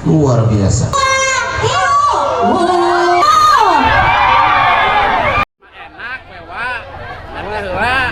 Luar biasa. Enak mewah heula.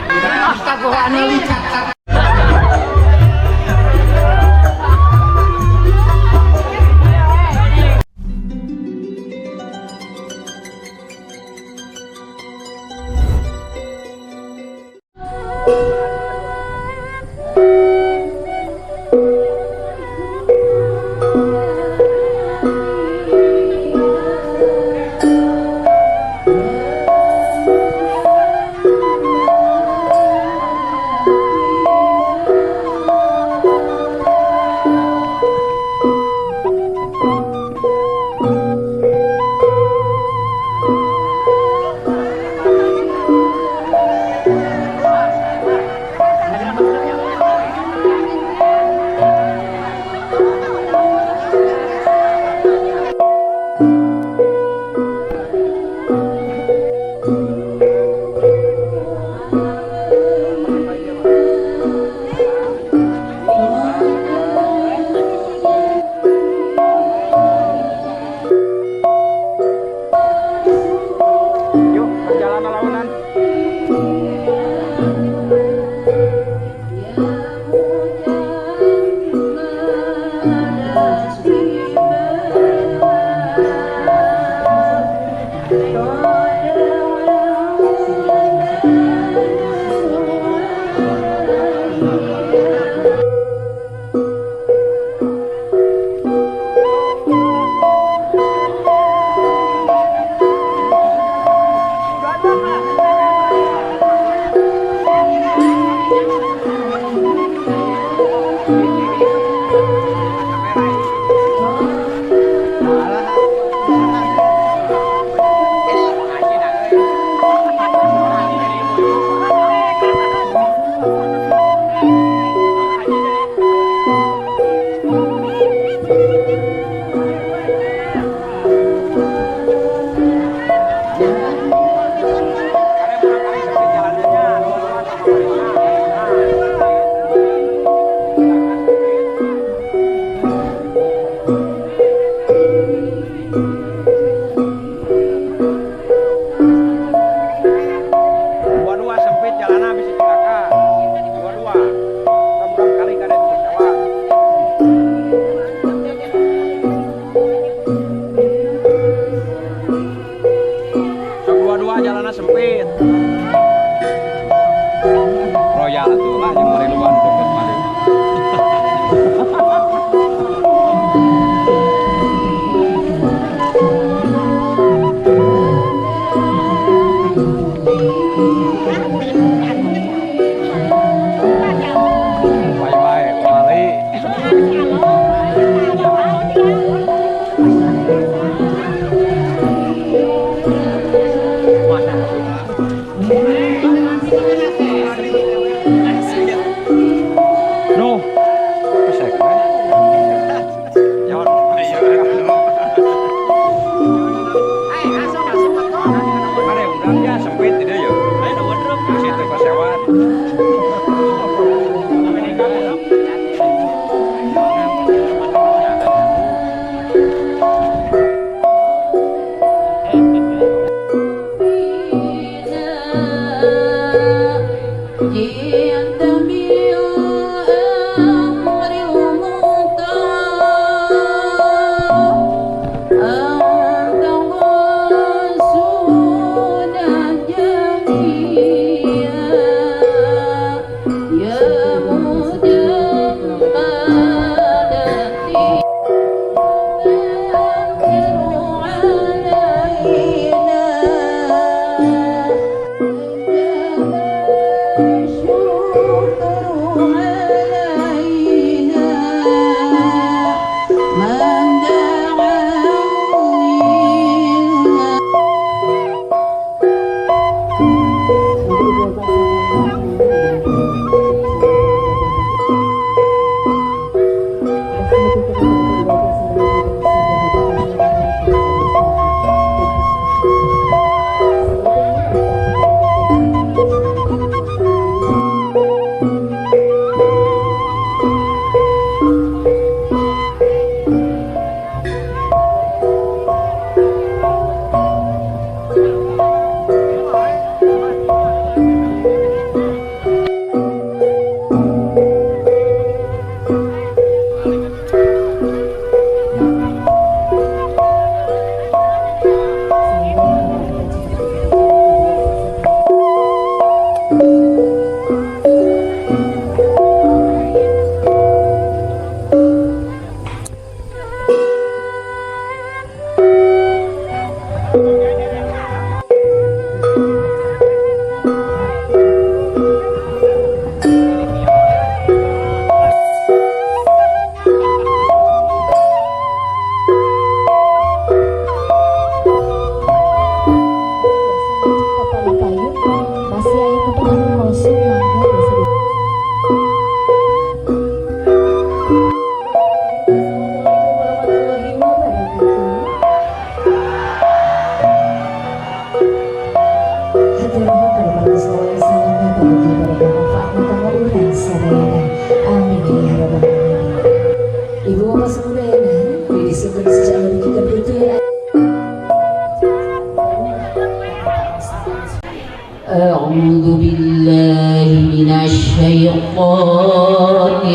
أعوذ بالله من الشيطان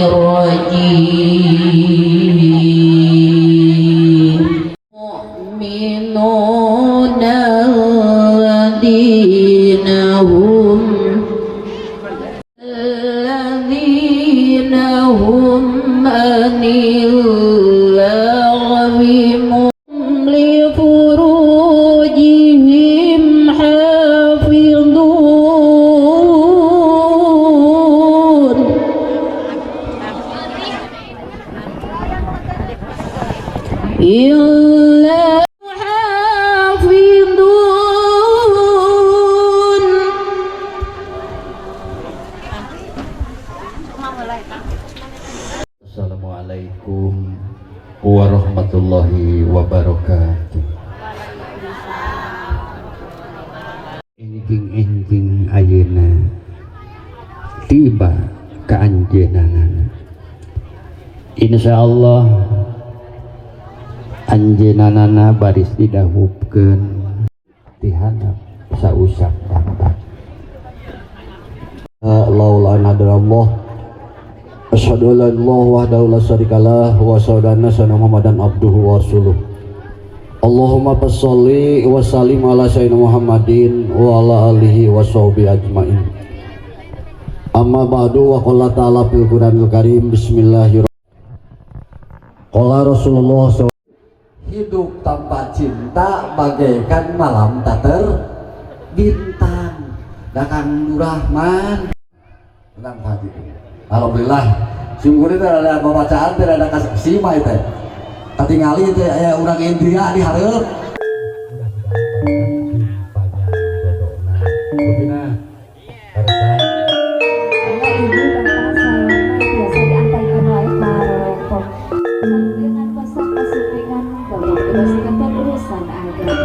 الرجيم. المؤمنون الذين هم عن اللغو لفروجهم حافظون. إلا حافظون. Assalamualaikum warahmatullahi wabarakatuh. Enjing-enjing ayeuna tiba ka anjeunna. Insyaallah anjeunna baris didahupkeun ti handap sausap dampak. La ilaha illallah. Asyhadu an la ilaha illallah wahdahu la syarikalah wa asyhadu anna sayyidina Muhammadan abduhu wa rasuluh. Allahumma sholli wa sallim ala sayyidina Muhammadin wa ala alihi wa sahbihi ajmain. Amma ba'du, wa qala ta'ala fil Qur'anil Karim, bismillahirrahmanirrahim. Qala Rasulullah SAW, Hidup tanpa cinta bagaikan malam tak terbintang. Da Kang Durahman tentang hati. Alhamdulillah sungguh tidak ada pembacaan, tidak ada kasima itu katingali itu aya urang India di hareup. Panjang dodona. Buktina karsa. Ibu bapak salama biasa diantarkan oleh paroko dengan pasang pasukan bapak petugas kantor urusan agama.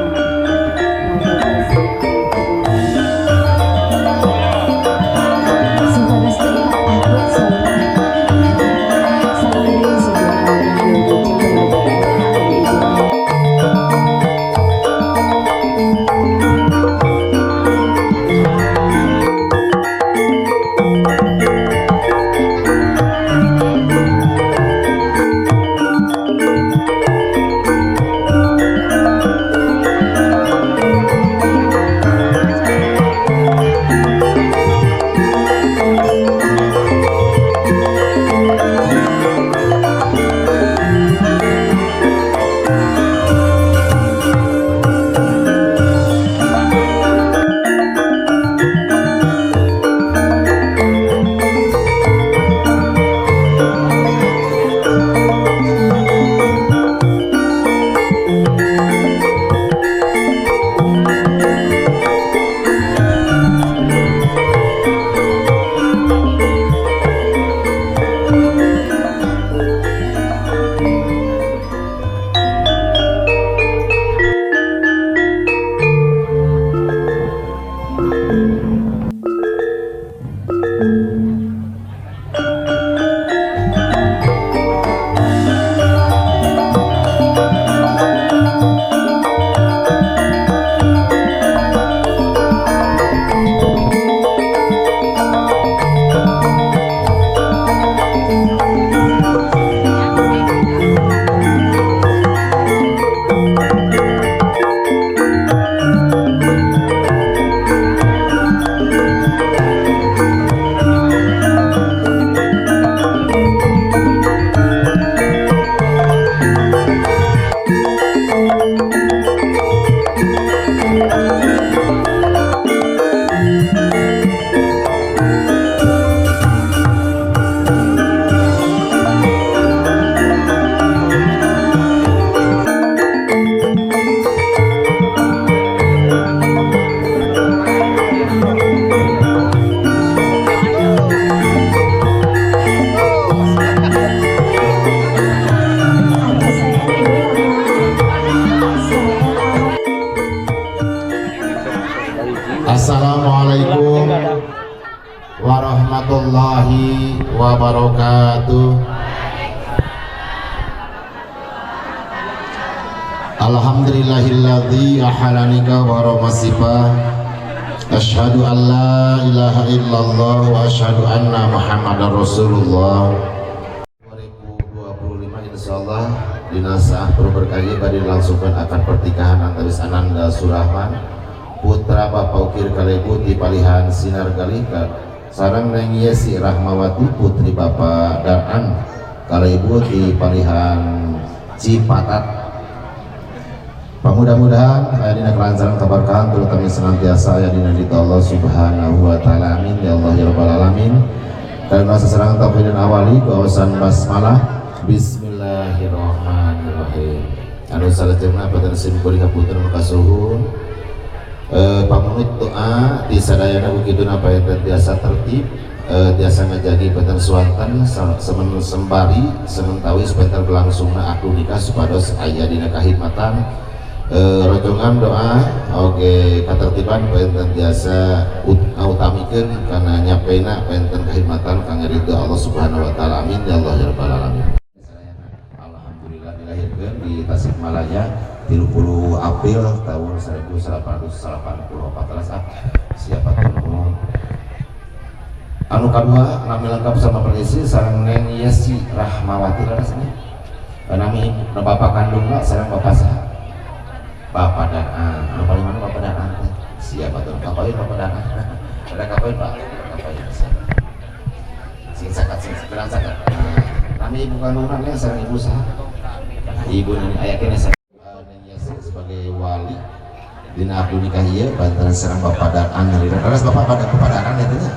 Assalamualaikum warahmatullahi wabarakatuh. Alhamdulillahilladzi ahalala nikah wa harrama sifah. Asyhadu an la ilaha illallah wa asyhadu anna Muhammadar Rasulullah. 2025 insyaallah dina saah berkah bade dilangsungkan akad pernikahan antawis Ananda Surahman putra Bapak Ukir Kalebu di Palihan Sinar Galih sareng Neng Yesi Rahmawati putri Bapak Daran Kalebu di Palihan Cipatat. Mudah-mudahan aya dina kelancaran, keberkahan, terutama senantiasa aya dina ridho Allah Subhanahu wa taala. Amin ya Allah ya rabbal alamin. Karena seserang tauhid dan awali kawasan basmalah. Bismillahirrahmanirrahim. Anu salajengna paten simkuring hapunten kasuhun, pamunut doa di sadayana ukituna panginten tiasa tertib, tiasa ngajagi panginten suanten semen sembari sementawis panginten berlangsungna akad nikah supados aya dina kahikmatan, rojongan doa oge katertiban panginten tiasa utamikeun kana nyapena panginten kahikmatan kangge ridho Allah Subhanahu wa taala. Amin ya Allah ya rabbal alamin. Alhamdulillah dilahirkan di Tasikmalaya 30 April tahun 1884. Ah, siapa tuh anu kadua, nami lengkap sama perisi sareng Neng Yesi Rahmawati, leres nya? Nami bapak kandungna sareng bapak saha? Bapak Daan. Anu paling mana Bapak Daan teh? Siapa tuh kapain Bapak Daan? Ada kapain, Pak? Kapain sing sakat, sing berang sakat. Nami ibu kandungna nya sareng ibu saha? Ibu nani aya keneh? Neng Yesi sebagai wali dina akad nikah ieu bantaran sareng Bapak Daan. Leres Bapak pada Bapak Daan itu nya?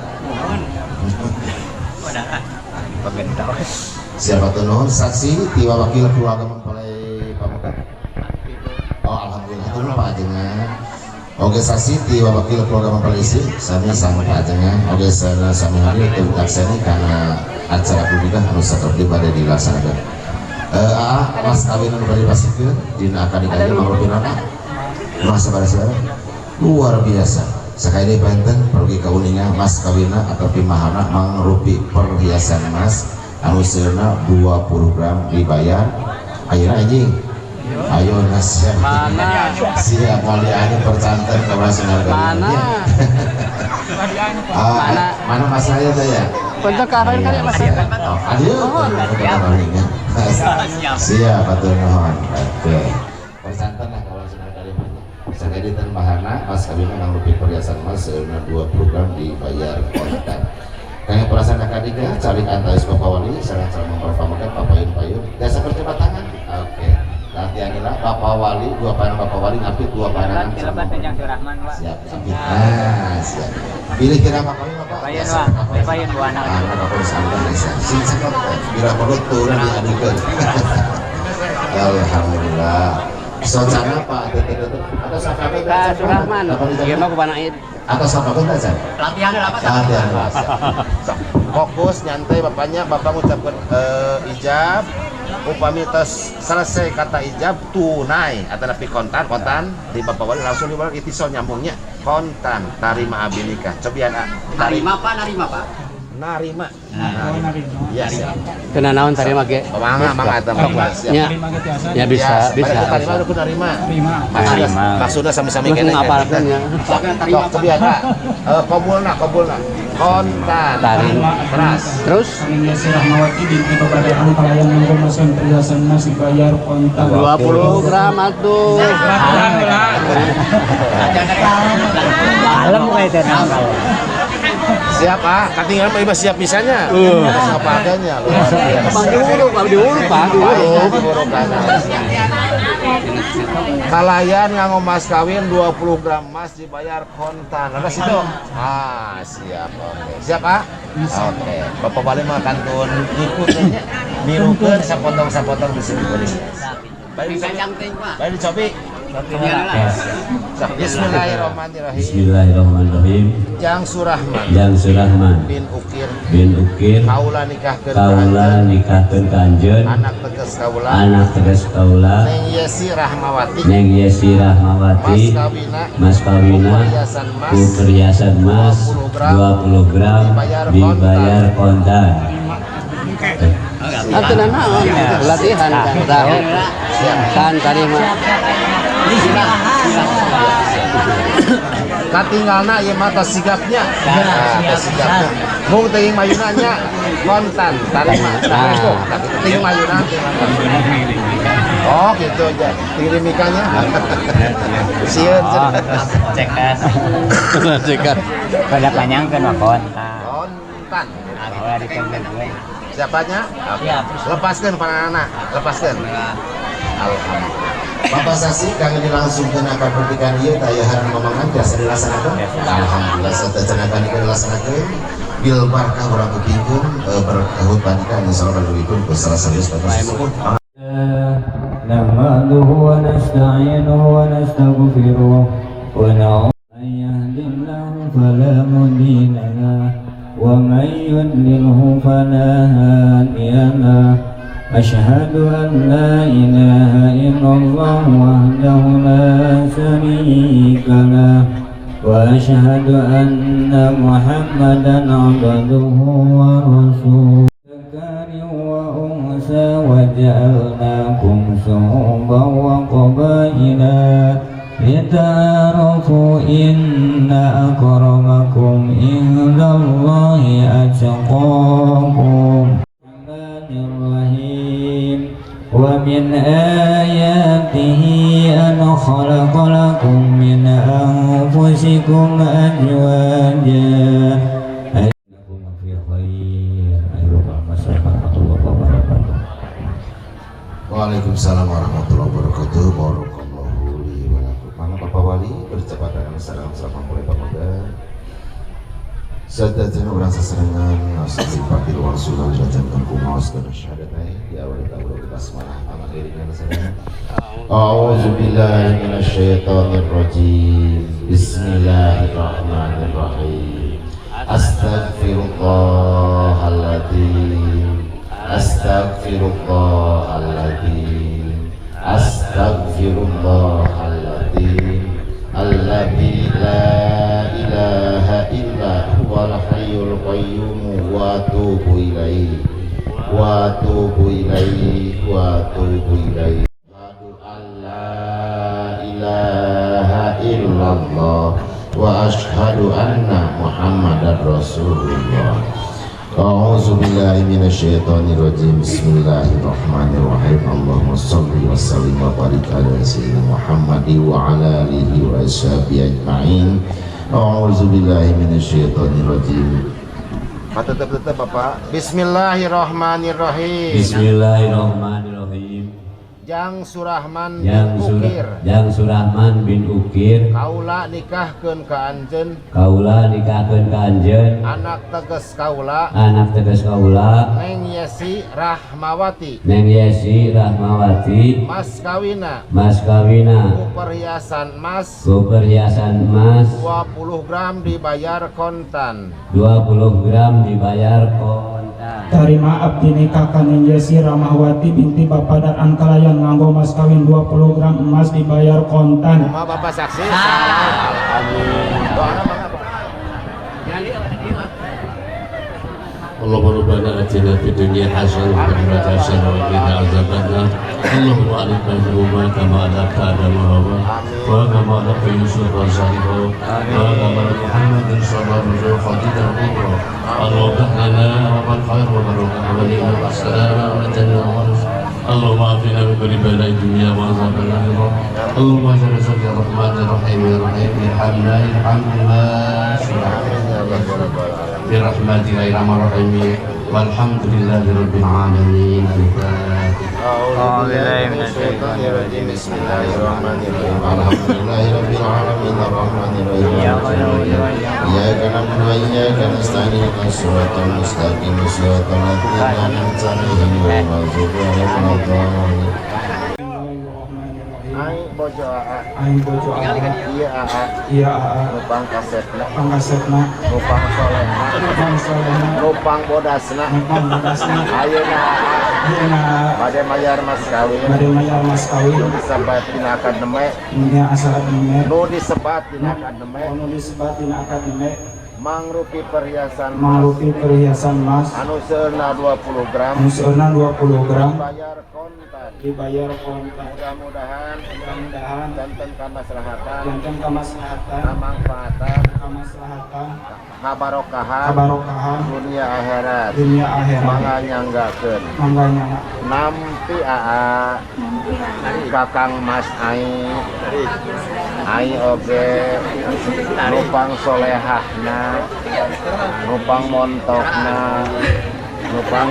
Siapa tuh, nuhun. Saksi ti wakil keluarga mempelai pameget? Oh, alhamdulillah itu Pak Ajengan. Oke, saksi ti wakil keluarga mempelai istri sami sama Pak Ajengan. Oke, sana sami hadir teu ditakseni karena acara akad nikah anu sakerti bade dilaksanakan. Mas kawin anu bade dipasihkeun dina akad nikah ieu mangrupina mas sabaraha? Luar biasa. Sekali deui panginten pergi kauninga, mas kawinna atau maharna mangrupi perhiasan mas anu seurna 20 gram dibayar ayeuna anjing. Ayo siap. Mana? Siap wali anu percanten ka sinar. Mana? Ah, Mana? Mana mas saya teh ya? Untuk kapan kali mas? Oh, aduh. Siap, atur nuhun. Oke. Percanten lah kalau sinar kalimahnya. Sakali ten maharna mas kawinna mangrupi perhiasan mas seurna 20 gram dibayar kontan. Kaya perasaan akad nikah calik antawis Bapak Wali sareng calon mempelai pameget papayun payun jasa berjabat tangan. Oke. Latihan lah Bapak Wali dua pandangan, Bapak Wali ngapit dua pandangan. Siap, ngapit. Ah, siap. Pilih kira Bapak Wali, Bapak. Payun, Biasa, Pak. Bapak. Payun, Bu, anak. Ah, Bapak Wali santai biasa. Sing sakit bila perlu turun diadukeun. Alhamdulillah. Socana Pak atau siapa? Kak Surahman. Iya mah kubanain. Atau siapa pun aja. Latihan apa? Latihan lah. Fokus nyantai bapaknya, bapak ngucapkan ijab, upami tos selesai kata ijab tunai atau napi kontan kontan di bapak wali langsung di itisol nyambungnya kontan tarima abi nikah cobian ah. Narima Pak, narima Pak. Narima, narima iya, siap. Kena naon tarima ge? Oh, mangga mangga eta mah siap. Ya. Ya bisa, Ya, bisa. tarima udah narima. Maksudnya, maksudnya sami-sami Terus kene. ngapalkeun ya. Sok, cobian ah. Kobulna, kobulna kontan. Tarima. Keras. Terus Neng Yesi Rahmawati binti Bapak pelayan mangkumasan perhiasan mas dibayar kontan. 20 gram atuh. Kalem kayak tenang. Siap ah, ketinggalan mah siap misalnya. Siapa adanya luar biasa. Bang diuruk, Bang diuruk, Pak, diuruk. Diuruk kanan. Kalayan nganggo mas kawin 20 gram emas dibayar kontan. Ada situ. Ah, siap. Oke. Siap ah? Oke. Bapak balik mah kantun ngikut nya. Nirukeun sapotong-sapotong di sini kuring. Baik Baik dicobi. Bismillahirrahmanirrahim. Bismillahirrahmanirrahim. Jang Surahman Yang Surahman bin Ukir bin Ukir kaula nikahkeun ka kaula anjeun. Nikahkeun ka anjeun. Anak teges kaula. Anak teges kaula. Neng Yesi Rahmawati. Neng Yesi mas Rahmawati. Kawina mas kawina perhiasan emas ku perhiasan emas 20 gram 20 gram dibayar dibayar kontan. Atuh naon? Latihan kan. Kan tadi mah. Katinggalna ieu mah tos sigapnya. Nah, tos sigapnya. Mung teuing mayuna nya kontan tarima. Nah. Teuing mayuna. Oh, gitu aja. Tinggi mikanya. Sieun. Cekas. Cekas. Pada panjang kan mah kontan. Kontan. Ulah dikendek gue. Siapanya? Siap. Lepaskan panana, lepaskan. Alhamdulillah. Bapak saksi kami dilangsungkan akan pernikahan ieu tayahan ngomongan biasa dilaksanakan. Alhamdulillah sateuacan ieu dilaksanakeun. Bil barkah urang kupingkeun berkahut panikan insyaallah badugikeun ku salah serius bapak sesepuh. نحمده ونستعينه ونستغفره ونعوذ من يهد الله فلا مضل له ومن يضلله فلا هادي له أشهد أن لا إله إلا الله وحده لا شريك له وأشهد أن محمدا عبده ورسوله ذكر وأنثى وجعلناكم شعوبا وقبائل لتعارفوا إن أكرمكم عند الله أتقاكم. الرحمن الرحيم. ومن آياته أن خلق لكم من أنفسكم أزواجا لكم في خير. Warahmatullahi wabarakatuh. Waalaikumsalam warahmatullahi wabarakatuh. Barakallahu li wa lakum. Mangga Bapak Wali bercepatan salam salam mulai pamoga. Sadajana urang sasarengan nasi pakil warsulah jajan kumaos kana syahadatai diawali tahu basmalah pangakiringan sarengan. A'udzu billahi minasyaitonir rajim. Bismillahirrahmanirrahim. Astaghfirullahaladzim. Astaghfirullahaladzim. Astaghfirullahaladzim. Alladzi la ilaha illa huwal hayyul qayyum wa atubu ilaihi. Wa atubu ilaihi wa atubu ilaihi. Asyhadu an la ilaha illallah wa asyhadu anna Muhammadar Rasulullah. A'udzu billahi minasyaitonir rajim. Bismillahirrahmanirrahim. Allahumma shalli wa sallim wa barik ala sayyidina Muhammad wa ala alihi wa ashabihi ajmain. A'udzu billahi minasyaitonir rajim. Tetap-tetap Bapak. Bismillahirrahmanirrahim. Bismillahirrahmanirrahim. Jang Surahman bin Ukir. Jang Surahman bin Ukir. Kaula nikahkeun ka anjeun. Kaula nikahkeun ka anjeun. Anak teges kaula. Anak teges kaula. Neng Yesi Rahmawati. Neng Yesi Rahmawati. Mas kawina. Mas kawina. Ku perhiasan emas. Ku perhiasan emas. 20 gram dibayar kontan. 20 gram dibayar kontan. Tarima abdi nikahkan Neng Yesi Rahmawati binti Bapak dan Angkalayan nganggo mas kawin 20 gram emas dibayar kontan. Kumaha Bapak saksi? Alhamdulillah. Doana mangga Pak. Allahumma rabbana atina fid dunya hasanah wa fil akhirati hasanah wa qina adzabannar. Allahumma alika al-umma kama alaka Adam wa Hawa wa kama alaka Yusuf wa Zaliha wa kama Muhammadin sallallahu alaihi wa sallam al-kubra. Allahumma lana rabbal khair wa barakah wa lina as-salama wa jannah wa rizq. Allahumma afina min kulli bala'i dunya wa azabil akhirah. Allahumma ij'alna ya rahman rahim ya rahim irhamna irhamna برحمتك يا ارحم الراحمين والحمد لله رب العالمين. أعوذ بالله من الشيطان الرجيم. بسم الله الرحمن الرحيم. الحمد لله رب العالمين الرحمن الرحيم إياك نعبد وإياك نستعين اهدنا الصراط المستقيم صراط الذين أنعمت عليهم غير المغضوب عليهم ولا الضالين. Aing bojo aa. Aing bojo aa. Iya aa. Iya aa. Nupang kasetna. Pangkasetna. Nupang solehna. Nupang solehna. Nupang bodasna. Nupang bodasna. Ayeuna aa. Ayeuna aa. Bade mayar mas kawin. Bade mayar mas kawin. Nu disebat dina akad neme. Nya asal neme. Nu disebat dina akad neme. Nu disebat dina akad neme. Mangrupi perhiasan Mangrupi perhiasan emas anu seueurna 20 gram anu seueurna 20 gram dibayar kontan dibayar kontan. Mudah-mudahan mudah-mudahan janten kamaslahatan janten kamaslahatan kamanfaatan kamaslahatan kabarokahan kabarokahan dunia akhirat dunia akhirat. Mangga nyanggakeun mangga nyangga nampi aa Kakang Mas Ai Ai oge nupang solehahna nupang montokna nupang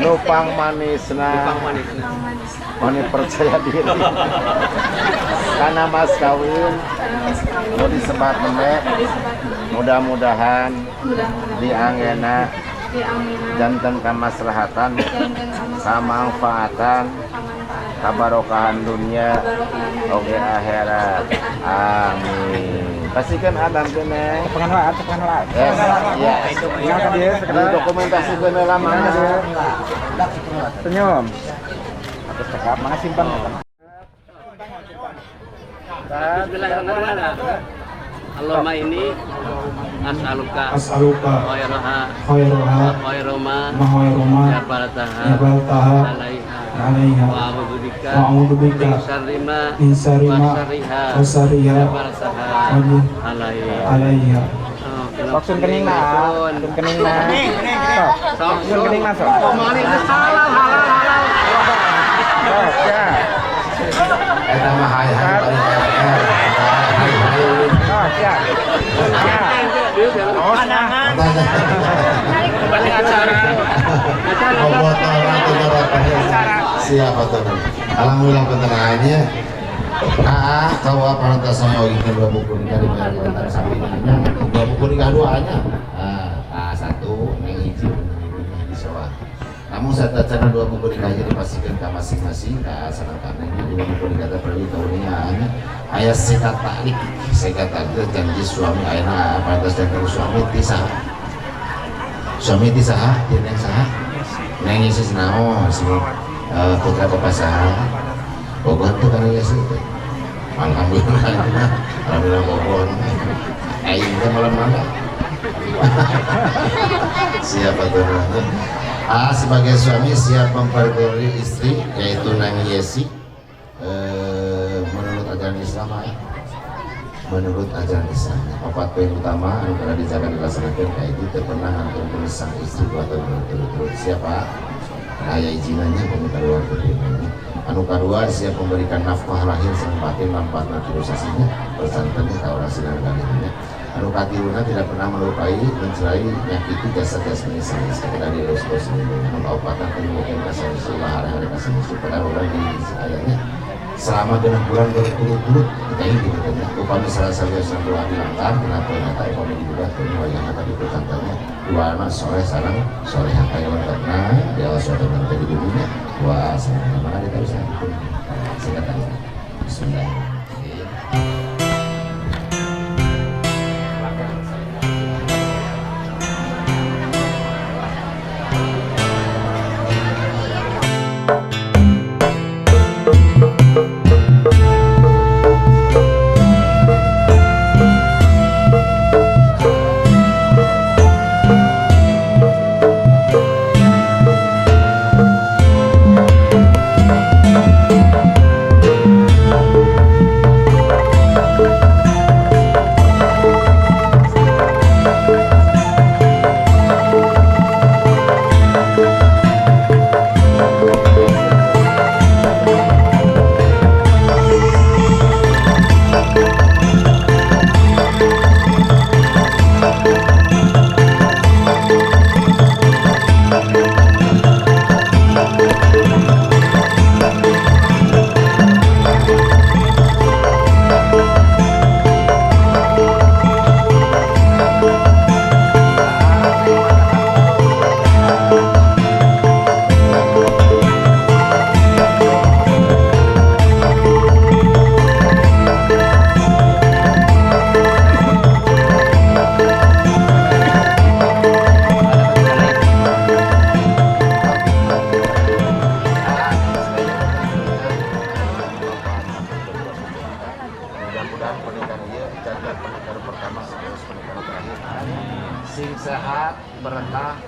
nupang manisna mani percaya diri karena mas kawin nu disebat nembe mudah-mudahan diangena janten kamaslahatan kamanfaatan kabarokahan dunia oge akhirat. Amin. Pastikan adam kene. Tepangan wae, tepangan wae. Yes, yes. Dokumentasi bener lama. Senyum. Atas cakap, mangga simpan. Bismillahirrahmanirrahim. Allahumma ini as'aluka as'aluka khairaha khairaha wa khairama khairama jabaltaha jabaltaha alaiha alaiha wa a'udzubika wa a'udzubika min syarri ma min syarri ma wa syarriha wa syarriha jabaltaha alaiha alaiha. Sok sun kening mah, sun kening mah. Sok sun kening mah sok. Halal halal halal. Sok ya. Eta mah hai hai hai hai. Sok ya. Siapa tuh? Alhamdulillah pentenaannya. Aa, kau apa nanti sama ogikeun dua buku nikah dibayar kontan sampingnya. Dua buku nikah duanya. Ah, satu neng hiji di sawah. Namun saat acara dua buku nikah jadi dipastikan ke masing-masing ke sareng kaneng dua buku nikah teh perlu kauniaannya. Aya sikat taklik, sikat taklik janji suami ayeuna pantas janji suami ti saha. Suami ti saha, ti neng saha? Neng Yesus naon si putra bapak saha? Bogor tuh kan Yesus teh. Alhamdulillah. Alhamdulillah Bogor. Aing teh malam mana? Siapa tuh? A sebagai suami siap mempergauli istri yaitu Nang Yesi menurut ajaran Islam ya. Menurut ajaran Islam opat poin utama anu kada dijaga dilaksanakeun ka itu teu pernah ngantunkeun sang istri dua tahun berturut-turut. Siapa? Aya izinannya pamit luar keduanya. Anu kadua siap memberikan nafkah lahir sareng batin lampatna tilu sasinya persantennya ka urang sinar kalihnya. Anu katiluna tidak pernah melukai, mencerai, menyakiti jasad jasmani sang istri kada dilus-lus. Anu kaopatna penyembuhan kasih istri hari-hari kasih istri pada urang di ayahnya selama genep bulan berturut-turut kita ini gitu. Upami salah satu yang doa dilantar kenapa nyata upami dibuka teu wayahna tapi pertantanya dua anak soleh sareng solehah kaya lengkapna di awal suatu nanti di dunia dua sareng maka kita bisa singkat aja. Bismillahirrahmanirrahim.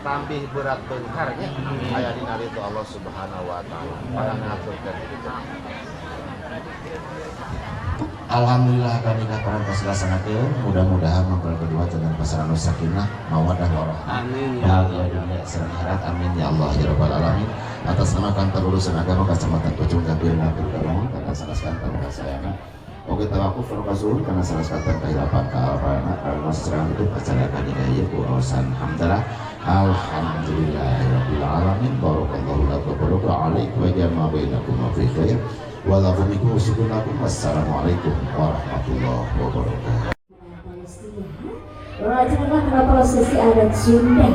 Tambih berat beungharnya aya dina ridho Allah Subhanahu wa taala. Para ngaturkeun kitu. Alhamdulillah kami parantos laksanakeun, mudah-mudahan mempelai kedua jangan pasaran sakinah mawaddah warahmah. Amin ya bahagia dunia sareng akhirat. Amin ya Allah ya rabbal alamin. Atas nama kantor urusan agama Kecamatan Pucung Gambir ngatur karena salah kantor kasayana. Oke tawakuf kasuhun karena salah kantor kahilapan ka karena seserang itu acara kanika ieu ku awasan hamdalah. Alhamdulillahirabbil alamin. Barakallahu lakum wa baraka alaikum wa jama'a bainakum wa fi khair. Wassalamualaikum warahmatullahi wabarakatuh. Lanjutkan karena prosesi adat Sunda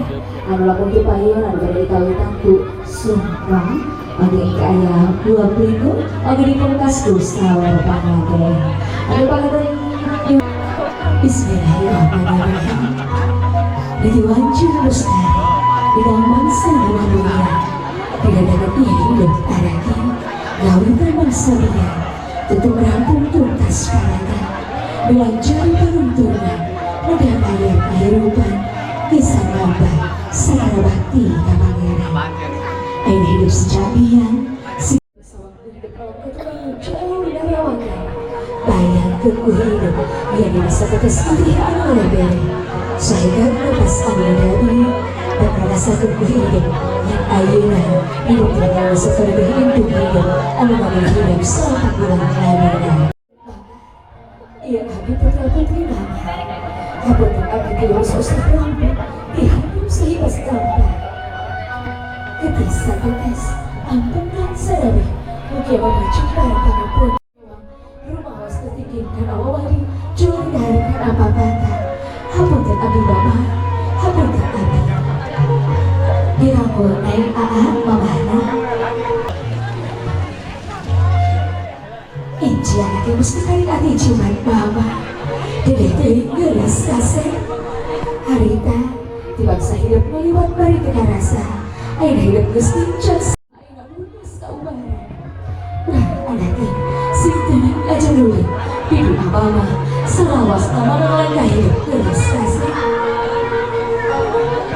anu lamun dipayun anu bade dikawitan ku sungkang oge aya buah beliku oge dipungkas ku sawar pangaten. Anu pangaten. Bismillahirrahmanirrahim. Di wancu lestari di dalam bangsa dan dunia tidak dapat ia hidup araki lawitan bangsa dia tutup rampung tuntas parakan bilang cari paruntungan mudah bayar kehidupan kisah lomba sakara bakti ka pangeran aina hidup secapian si bayang ku hidup yang dimasa tetes putih anu lebere sehingga lepas anu dari dan merasakan ku hidup yang ayeuna hidup dengan seperti hidup hidup anu maneh hidup selama bulan lamina. Iya abdi putra putri mama hapunten abdi tiwas usah lampu dihantum sehibas lampa ketisa tetes ampunkan sarabi mugia memacu para pangapun rumah was ketingin dan awawari jual dari kan apa bata hapunten abdi mama hapunten abdi dirangkul naik aa mamahna inci anaknya mesti tarik ati ciuman mama dedeh teuing geulis kasep harita dibangsa hidup meliwat bari teu karasa ayeuna hidup geus tincak ayeuna lunas kaubaran nah anaknya sing tenang aja dulu pidu mama salawas mama ngalangkah hidup geulis kasep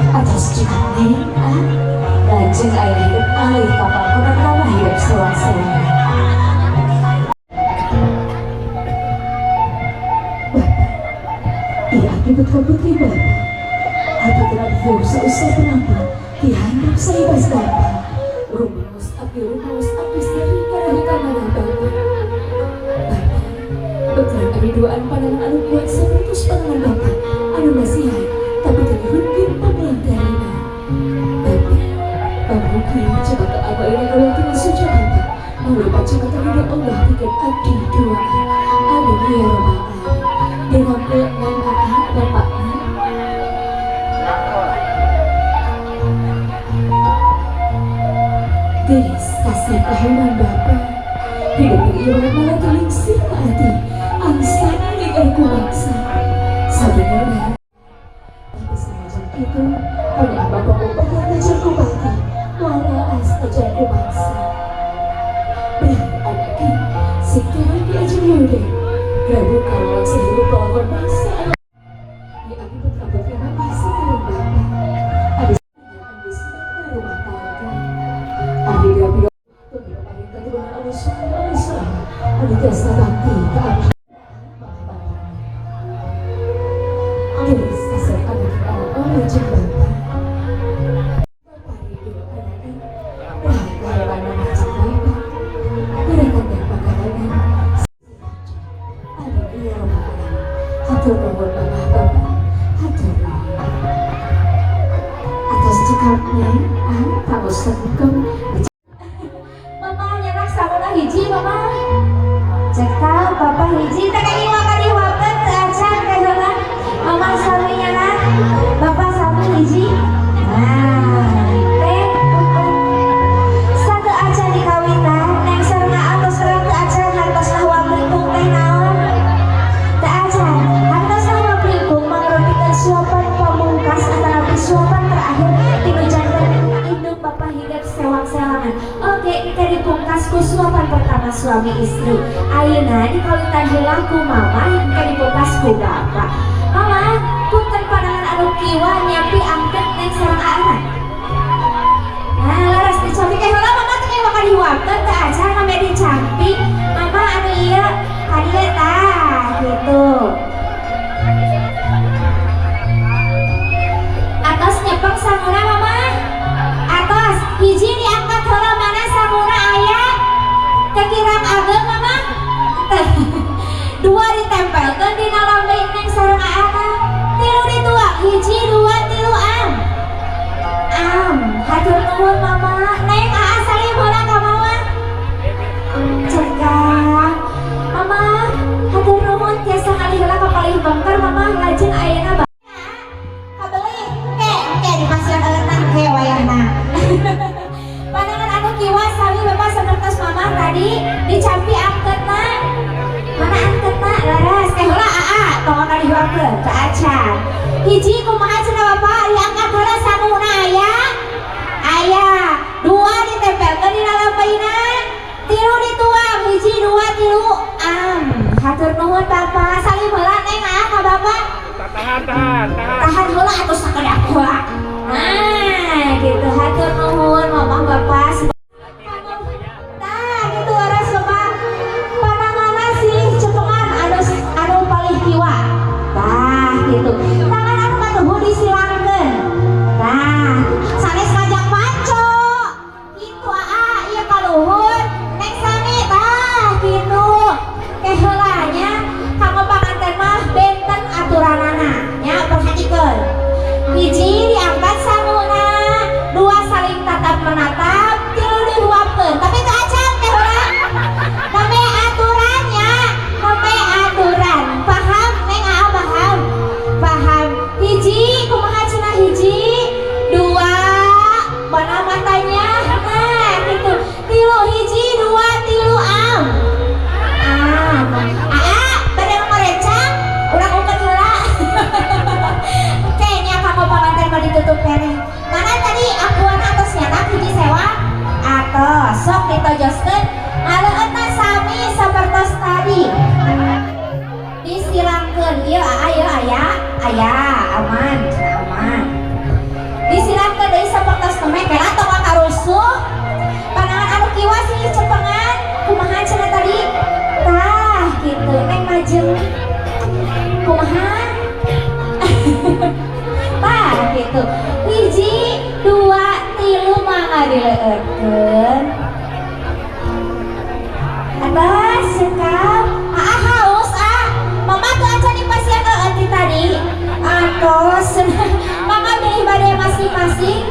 atas cekap neng ah lajeng ayeuna hidup alih kapal konon mama hidup sewang-sewangan. Iya, abdi putra putri bapak. Abdi telah usah-usah penampak dihandap saibas bapak. Rumaos abdi seri karahi kamana bapak. Bapak, betulan abdi duaan pandangan anu kuat saputus pandangan bapak anu nasihat tapi terhunkin pamulang tarima. Bapak, pamuki coba ke abah ila kawaltina suca bapak. Mangrupa cakatan ridho Allah bikin abdi duaan. Amin ya rabbal alamin. Dengan nama bapaknya geris kasih kaheman bapak hidup beribarat malah telingsir hati angsa ku bangsa sabenerna tapi senajan itu hanya bapak bakal ngajar ku bakti walaas ajar ku bangsa berat anaknya sing terang diajar muda Grabu kalau sehidup pelakon bangsa. Ya aku putra putri bapak sekarang bapak. Ada rumah tangga. Abdi gabi pemilu keturunan anu suami anu suami anu tiasa bakti ke abdi. Geris kasar anak anak Allah jeung bapak. Bapak ridho anaknya. Wah kahewan macam bapak. Gerakan dan pakarangan. Hatur nuhun mama bapak, hatur nuhun. Atas cekapnya, ah tak usah hukum. Mama nyerak sabana hiji mama. Cekap bapak hiji teh ka imah ka diwakeun teu acan teh heula. Mama sami nyerak, bapak sami hiji. Nah, teh satu acan dikawitan neng sareng atos terang teu acan hartosna wablikung teh naon? Teu acan. Hartosna wablikung mangrupikeun suapan pamungkas atanapi suapan terakhir tinu janten indung bapak hidep sewang-sewangan. Oke, kita dipungkas ku suapan pertama suami istri. Ayeuna dikawitan heula ku mama hingga dipungkas ku bapak. Mama, punten pandangan anu anu kiwa nyampi angket neng sareng aana. Nah, leres dicampi eh heula mama teh kayak bakal dihuapkeun teu acan namanya dicampi. Mama anu ieu ka dieu tah gitu. Atos nyepeng sanguna mama. Atos hiji diangkat heula mana sanguna aya? Kekirang ageng mama. Dua ditempelkeun dina lambe neng sareng aana. Tilu dituang, hiji dua tilu am. Am, hatur nuhun mama. Neng aa salim heula ka mama. Cekak. Mama, hatur nuhun tiasa ngalih heula ka palih bengker mama lajeng ayeuna kabeli ke ke di pasien eureunna ke wayahna. Pandangan anu kiwa sami bapak sapertos mama tadi dicampi angketna. Mana angketna leres eh heula aa tong ka dihuapkeun teu acan. Hiji kumaha cenah bapak diangkat heula sanguna aya? Aya. Dua ditempelkeun dina lampeina. Tilu dituang, hiji dua tilu am. Hatur nuhun bapak. Salim heula neng aa ka bapak. Tahan, tahan, tahan. Tahan heula atuh sakedak heula. Nah, gitu hatur nuhun mamah bapak. Nah, gitu leres bapak. Pananganna silih cepengan anu anu palih kiwa. Tah, gitu. Tangan anu katuhu disilangkeun. Tah, sanes ngajak panco. Kitu aa ieu kaluhur neng sami tah gitu. Ke heula nya kanggo panganten mah benten aturanana nya perhatikeun. Hiji diangkat sanguna, dua saling tatap menatap, tilu dihuapkeun. Tapi teu acan teh heula. Name aturannya, name aturan. Paham neng aa paham? Paham. Hiji kumaha cenah hiji, dua mana matanya? Nah, gitu. Tilu hiji, dua, tilu am. Am. Aa, bade ngorecang, urang ukeun heula. Kayaknya kanggo panganten mah ditutup keneh. Mana tadi akuan atos nyanak hiji sewa? Atos sok ditojoskeun ngaleueutna sami sapertos tadi. Disilangkeun ieu aa ieu aya, aya aman, aman. Disilangkeun deui sapertos nemeh kela tong karusuh. Panangan anu kiwa silih cepengan, kumaha cenah tadi? Tah gitu, neng majeng. Kumaha? Tah gitu. Hiji, dua, tilu mangga dileueutkeun. Atas cekap. Aa haus ah. Mama tuh acan dipasihan eueun ti tadi. Atos. Mangga bilih bade masing-masing.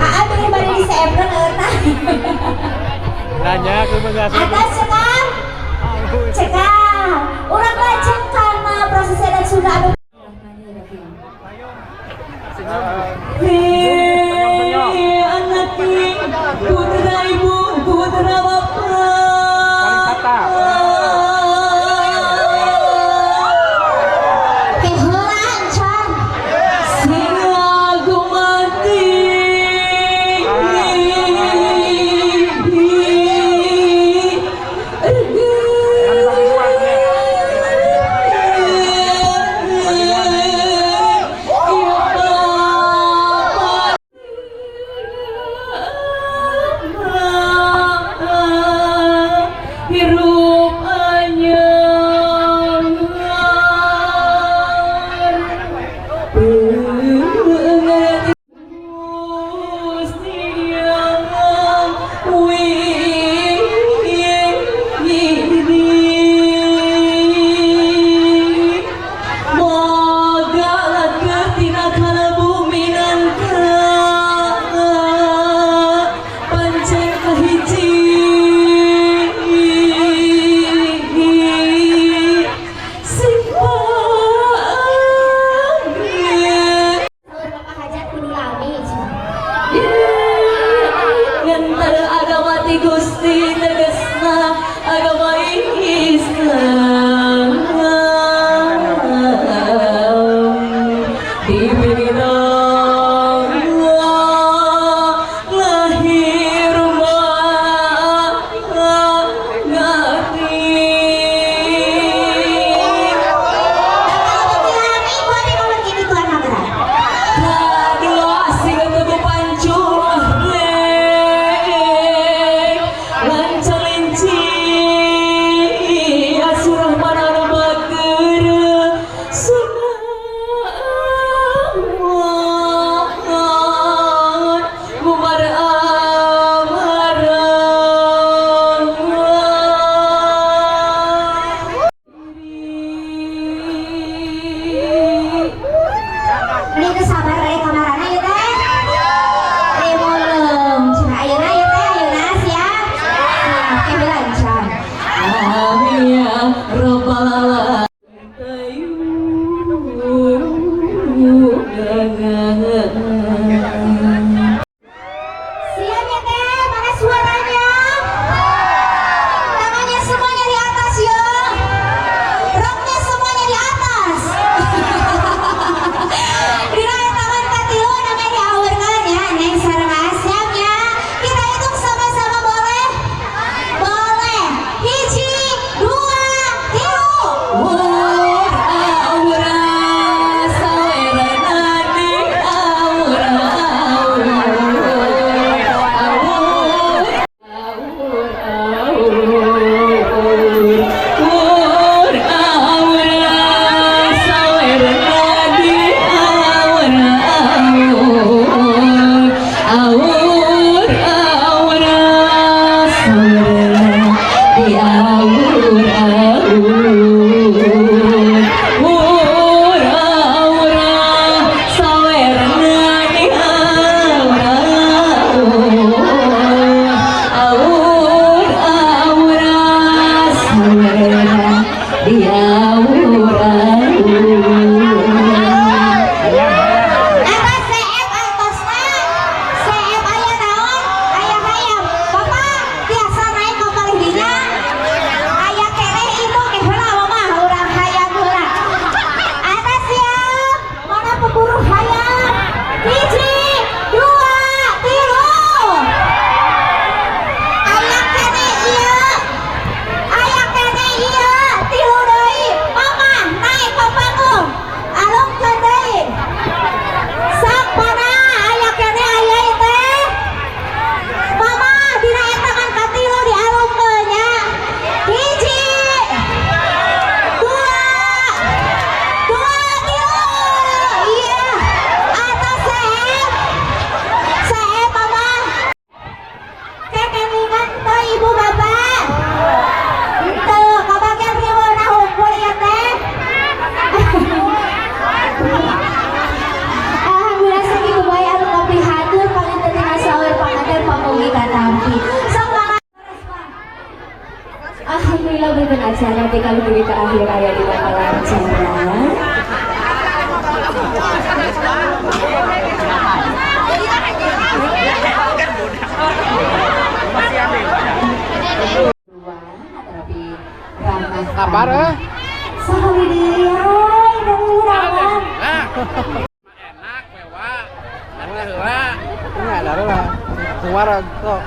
Aa bilih bade diseepkeun eueun. Nanya ke Atas cekap. Cekap. Urang lajeng kana proses adat Sunda anu Anak putra ibu putra bapak. Keheula encan. Sing aku mati. Bagi Acara tinggal dugi ke akhir aya dina kalancaran. Kabar eh? Sahuri deui, dari Enak, mewah. Darah heula. Enggak, darah. Suara kok.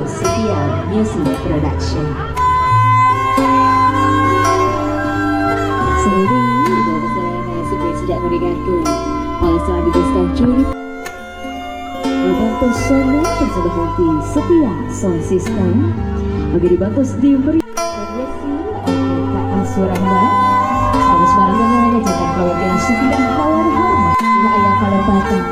Setia Music Production. Sorry, ibu saya supaya tidak mendengarkan. Oleh setelah dibeskan curi. Membantu sono persembahan di Setia Sound System. Bagi dibantu diberi versi oleh Kak Asurahman. Sebagai suara jangan keluarga Sufi dan Kawar Hormat. Ayah kalau batang.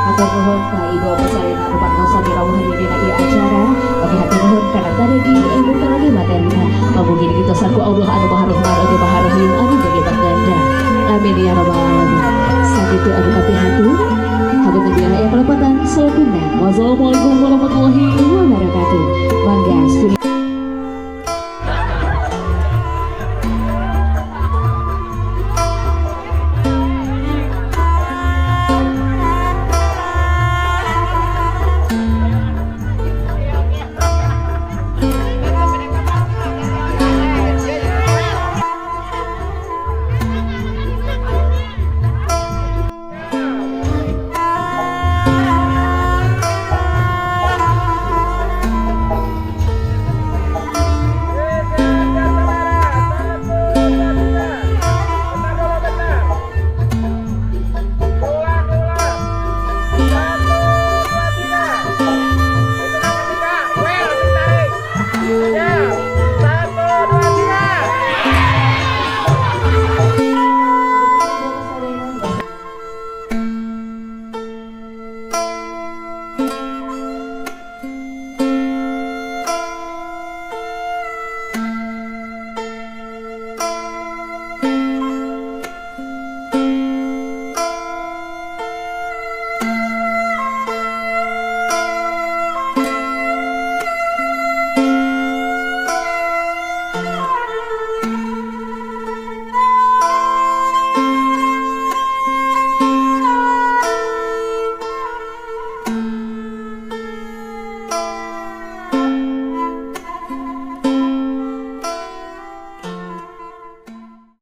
Atur nuhun ka ibu pesarina rupa nosa dirawuhan dina ieu acara. Bagi hatur nuhun kana tadi di ibu lagi materina. Pamugi ditosan ku Allah anu Maha Rahman oge Maha Rahim anu berlipat ganda. Amin ya rabbal alamin. Sakitu anu kapihatur. Hapunten bilih aya kalepatan salakuna. Wassalamualaikum warahmatullahi wabarakatuh. Mangga studi.